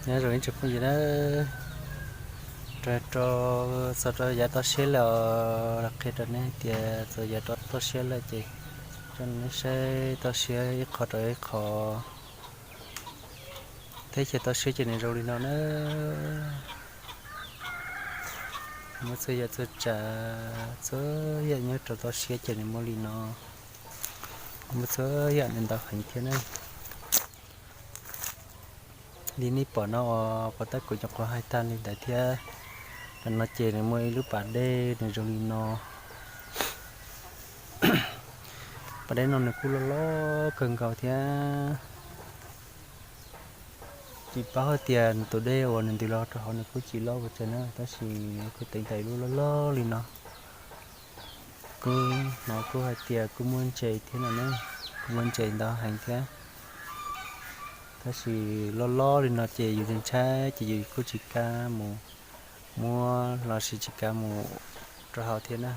Nyob zoo ib tsoom phooj ywg na, rau rau txog rau yav toj siab lawm os, qhia rau neb tias txog yav rau toj siab lawm ces coj neb saib toj siab ib qho rau ib qho. Teb chaws toj siab ces nws zoo li no na. Muaj txhua yam txhua tsav, txhua yam nyob rau toj siab ces nws muaj li no. Muaj txhua yam nws ntau heev thiab na. Li nej pom no uas pom tab kuv cov qhov hais tag li ntawd thiab. Ntawm no ces nws muaj ib lub pas dej nws zoo li no. Pas dej no nws kuj loj loj kawg nkaus thiab. Tsis paub hais tias nws tus dej uas nws ntws los rau hauv nws kuj tsis loj ua tsaug na, tab sis kuj teev tau ib lub loj loj li no. Kuj hnov kuj hais tias kuj muaj ntses thiab no na, kuj muaj ntses ntau heev thiab. Tab sis loj loj li no ces yus ntshai ces yus kuj tsis kam mus muab los sis tsis kam mus rau hauv thiab na.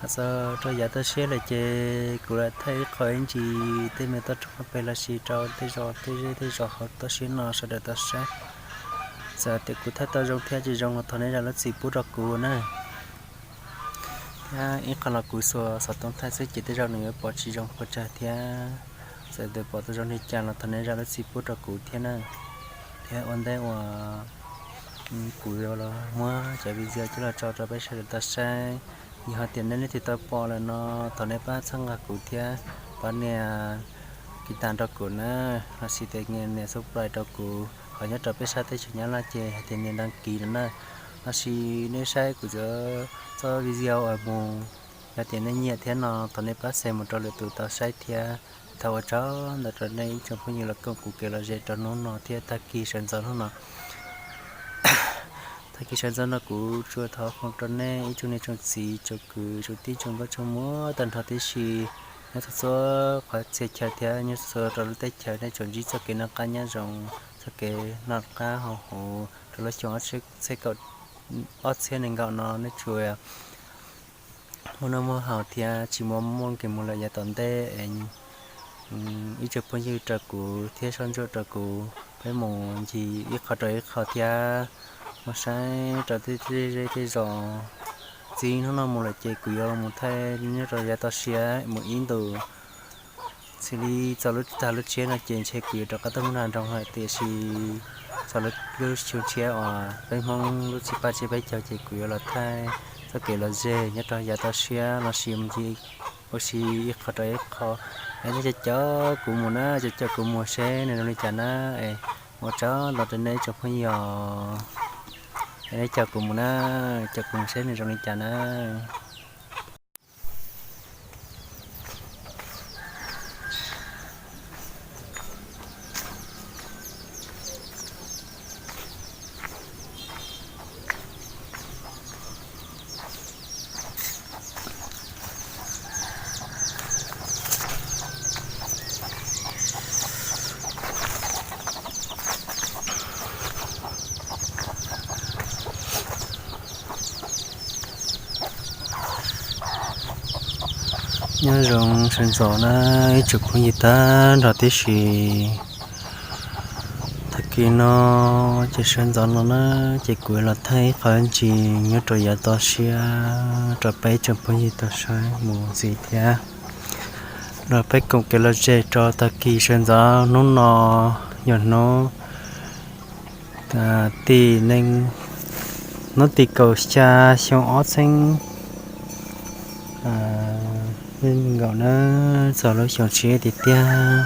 Txog rau yav toj siab lawm ces kuv lam thaij ib qho ib ntsis tej me toj roob hauv pes los sis rau tej zos tej zej tej zos hauv toj siab no sawv daws tau saib. Txawm tias kuv thaij tau zoo thiab tsis zoo los thov nej zam lub txim pub rau kuv na. Thiab ib qho los kuv xuas xov tooj thaij xwb ces tej zaum nws yuav pom tsis zoo pes tsawg thiab. Txawm tias pom tau zoo li cas los thov nej zam lub txim pub rau kuv thiab na. Thiab ua ntej uas kuv yuav los muab cov video coj los tso rau peb sawv daws tau saib, yog hais tias nej leej twg tau pom lawm no thov nej pab txhawb nqa kuv thiab pab nias kiv tas rau kuv na, los sis tias nias subscribe rau kuv. Qhov nyob rau peb sab teb chaws Nyab Laj ces hais tias nias đăng ký no na. Los sis nej saib kuv cov txoj video uas mus, yog tias nej nyiam thiab no thov nej pab share mus rau lwm tus tau saib thiab. Thov ua tsaug ntau rau nej ib tsoom phooj ywg los koom kuv kev lom zem rau hnub no thiab tag kis sawv ntxov hnub no. Tag kis sawv ntxov no kuv tsuas thov foom rau nej ib tsoom niam tsoom txiv tsoom kwv tsoom tij tsoom nkauj tsoom muam tag nrho tib si, nyob txhua txhua qhov txhia chaw thiab nyob txhua txhua rau lub teb chaws nej tsuas ntsib txoj kev noj qab nyob zoo, txoj kev noj qab haus huv rau lub xyoo ob txhiab nees nkaum no nej tsuas muaj noj muaj haus thiab tsis muaj muaj nkees mus lawm yav tom ntej. Ib tsoom phooj ywg rau kuv thiab soj ntsuam rau kuv, peb mus ncig ib qho rau ib qho thiab mus saib rau tej zej tej zos. Txij hnub no mus lawm ces kuv yuav los mus thaij nyob rau yav toj siab mus ib ntus. Xws li txog lub tag lub tshiab no ces ntshe kuv yuav rov qab tuaj mus nram nroog lawm, tiam sis txog lub xyoo tshiab uas peb Hmoob lub txij paj tsib peb caug ces kuv yuav los thaij txoj kev lom zem nyob rau yav toj siab los sis mus ncig ua si ib qho rau ib qho. Es nej caum caum kuv mus na, caum caum kuv mus seb nws zoo li cas na. Es ua tsaug ntau rau nej ib tsoom phooj ywg, es nej caum kuv mus na, caum kuv mus seb nws zoo li cas na. Nyob zoo sawv ntxov na ib tsoom phooj ywg tag nrho tib si. Tag kis no ces sawv ntxov no na, ces kuv los thaij ib qho ntsis nyob rau yav toj siab rau peb ib tsoom phooj ywg tau saib mus ntxiv thiab. Los peb koom kev lom zem rau tag kis sawv ntxov hnub no, yog hnub tim nees, hnub tim kaum xya xyoo ob txhiab nees nkaum na, txog lub xyoo tshiab tiag tiag,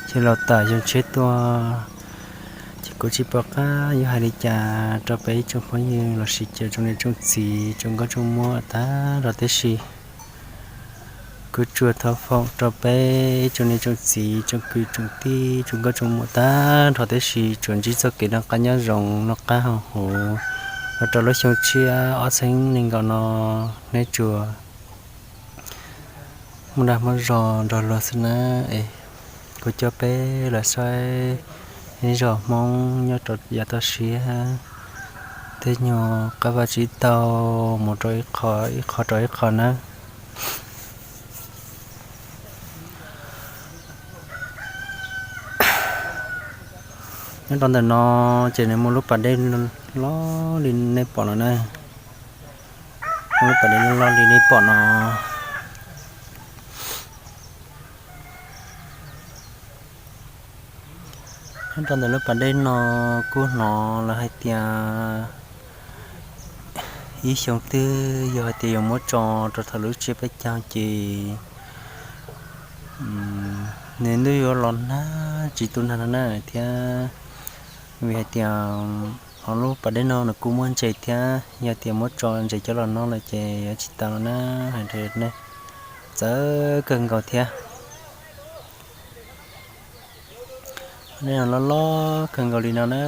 ces los tam xyoo tshiab tuaj. Ces kuv tsis pom qab yuav hais li cas rau peb ib tsoom phooj ywg los sis cov tsoom niam tsoom txiv tsoom nkauj tsoom muam tag nrho tib si. Kuv tsuas thov foom rau peb ib tsoom niam tsoom txiv tsoom kwv tsoom tij tsoom nkauj tsoom muam tag nrho tib si tsuas ntsib txoj kev noj qab nyob zoo noj qab haus huv, Los rau lub xyoo tshiab ob txhiab nees nkaum no, neb tsuas muaj dag muaj zog nrog luag xwb na. Es kuv coj peb los saib ib zos Hmoob nyob rau yav toj siab, tej nyuag qab vaj tsib taug mus rau ib qho, ib qho rau ib qho na. Nyob rau ntawm no ces nws muaj lub pas dej loj li nej pom no na. Muaj lub pas dej loj li nej pom no. Nyob rau ntawm lub pas dej no kuj hnov lawv hais tias ib xyoo twg yog hais tias yuav muab tso rau thaum lub tsiab peb caug ces nws ntuj yuav los nag tsis tu nag no na thiab. Vim hais tias hauv lub pas dej no nws kuj muaj ntses thiab, yog tias muab tso ntses coj los noj lawm ces yuav tsis tau no na. Hais rau nej, txawv kawg nkaus thiab. Dej no loj loj kawg nkaus li no na.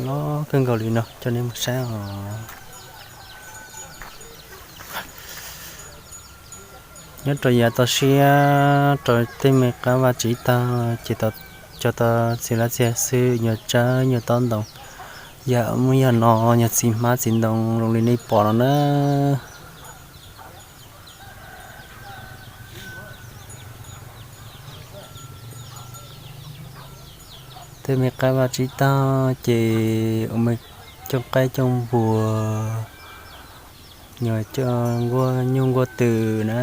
Loj kawg nkaus li no coj nej mus saib os. Nyob rau yav toj siab rau tej me qab vaj tsib taug ces cov tau txiv lab txiag xwb, nyuag tsawb nyuag tob ntoo, yam muaj yog no nyuag txiv hmab txiv ntoo zoo li nej pom no na. Tej me qab vaj tsib taug ces ua me cooj qaib cooj npua, nyuag coj nkuaj nyuj nkuaj twm na.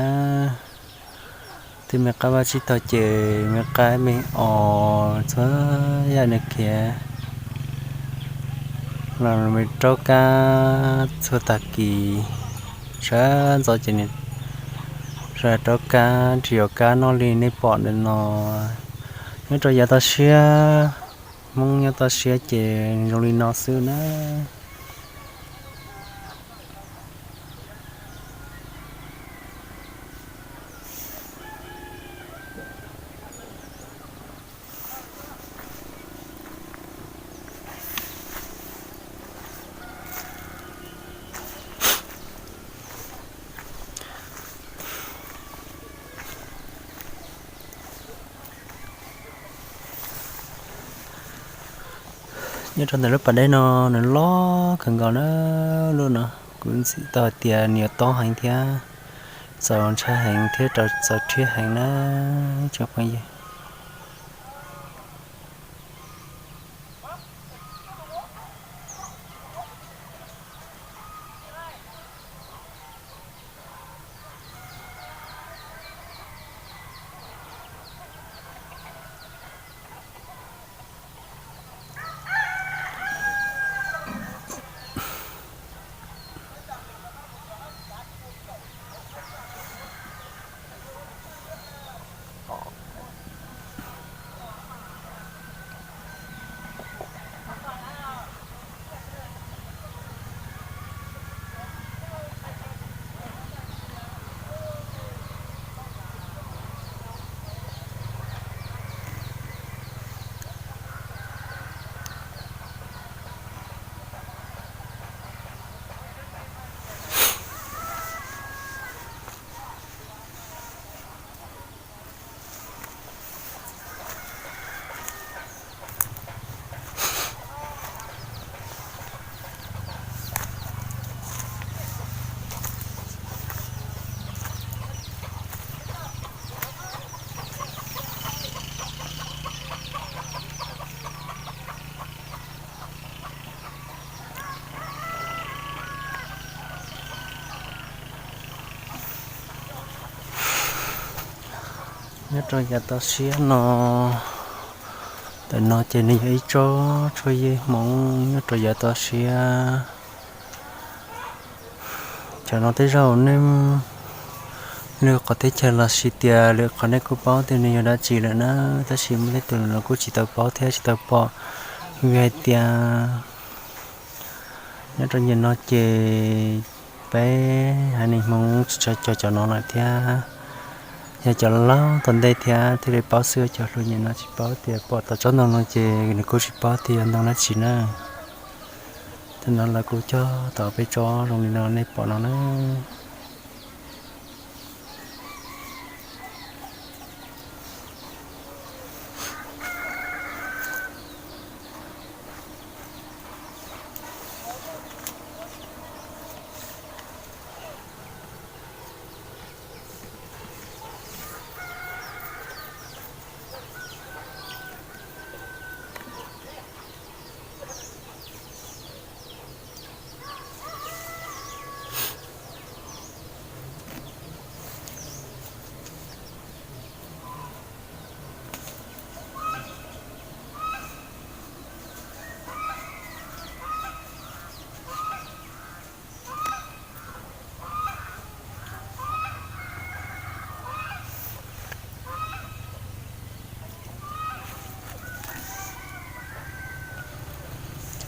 Tej me qab vaj tsib taug ces me qaib me os txhua yam nws khiav los me raub kab txhua tag kis, sawv ntxov ces nws sawv raub kab tsis yuav kab noj li nej pom ntawm no. Nyob rau yav toj siab, Hmoob nyob toj siab ces zoo li no xwb na. Nyob rau ntawm lub pas dej no nws loj kawg nkaus na. Lub no kuv ntxim tau hais tias nws yuav tob heev thiab txaus ntshai heev thiab txaus rhiab heev na tsoom phooj ywg. Nyob rau yav toj siab no, ntawm no ces nws yog ib tsob tshuaj yej Hmoob nyob rau yav toj siab. Cov no tej zaum nej lwm qhov teb chaws los sis tias lwm qhov nej kuj paub tias nws yog dab tsi lawm na, tab sis muaj tej tus los kuj tsis tau paub thiab tsis tau pom, vim hais tias nyob rau ntawm no ces Peb haiv neeg Hmoob tsis tshua cog cov no lawm thiab, yog cov laus tom ntej thiab thiaj li paub xwb, cov hluas nyuam no tsis paub tias pom tau tsob ntoo no ces nws kuj tsis paub tias yog ntoo dab tsi na. Tam no lawv kuj cog tau peb tsob zoo li no nej pom no na.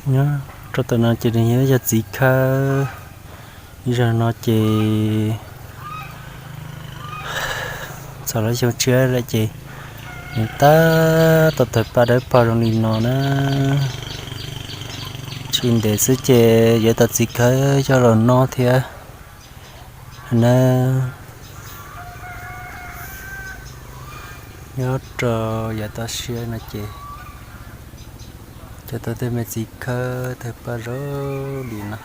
Nyob rau tom no ces nws yog txiv khawb. Ib zaug no ces txog lub xyoo tshiab lawm ces nws tab tom tawg paj dawb paug zoo li no na. Tsis ntev xwb ces yuav tau txiv khawb coj los noj thiab na. Nyob rau yav toj siab no ces cov tau tej me txiv khawb tawg paj zoo li no.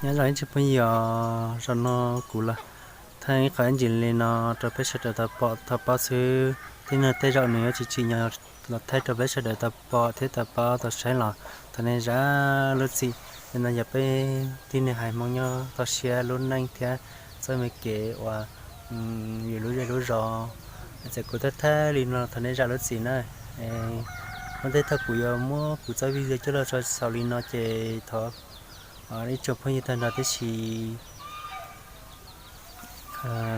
Nyob zoo ib tsoom phooj ywg, zaum no kuv los thaij ib qho ib ntsis li no rau peb sawv daws tau pom tau paub xwb. Tej no tej zaum nws yuav tsis tsim nyog los thaij rau peb sawv daws tau pom thiab tau paub tau saib los thov nej zam lub txim. Li no yog peb tib neeg haiv Hmoob nyob toj siab lub neej thiab txoj me kev uas yus lub zej lub zos. Txawm kuv thaij thaij li no thov nej zam lub txim na. Ua ntej thaum kuv yuav muab kuv txoj video coj los tso xaus li no ces thov ib tsoom phooj ywg tag nrho tib si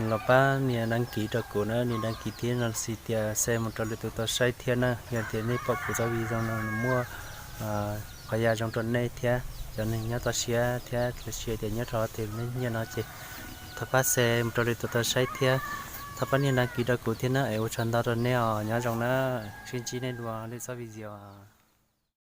los pab nias đăng ký rau kuv na, nias đăng ký thiab no xws tias share mus rau lwm tus tau saib thiab na. Yog tias nej pom kuv txoj video no muaj qhov yam zoo rau nej thiab cov neeg nyob toj siab thiab txhua txhua tias nyob rau hauv tej nyiaj no ces thov pab share mus rau lwm tus tau saib thiab thov pab nias đăng ký rau kuv thiab na es ua tsaug ntau rau nej os, nyob zoo na. Sib ntsib nej dua lwm txoj video.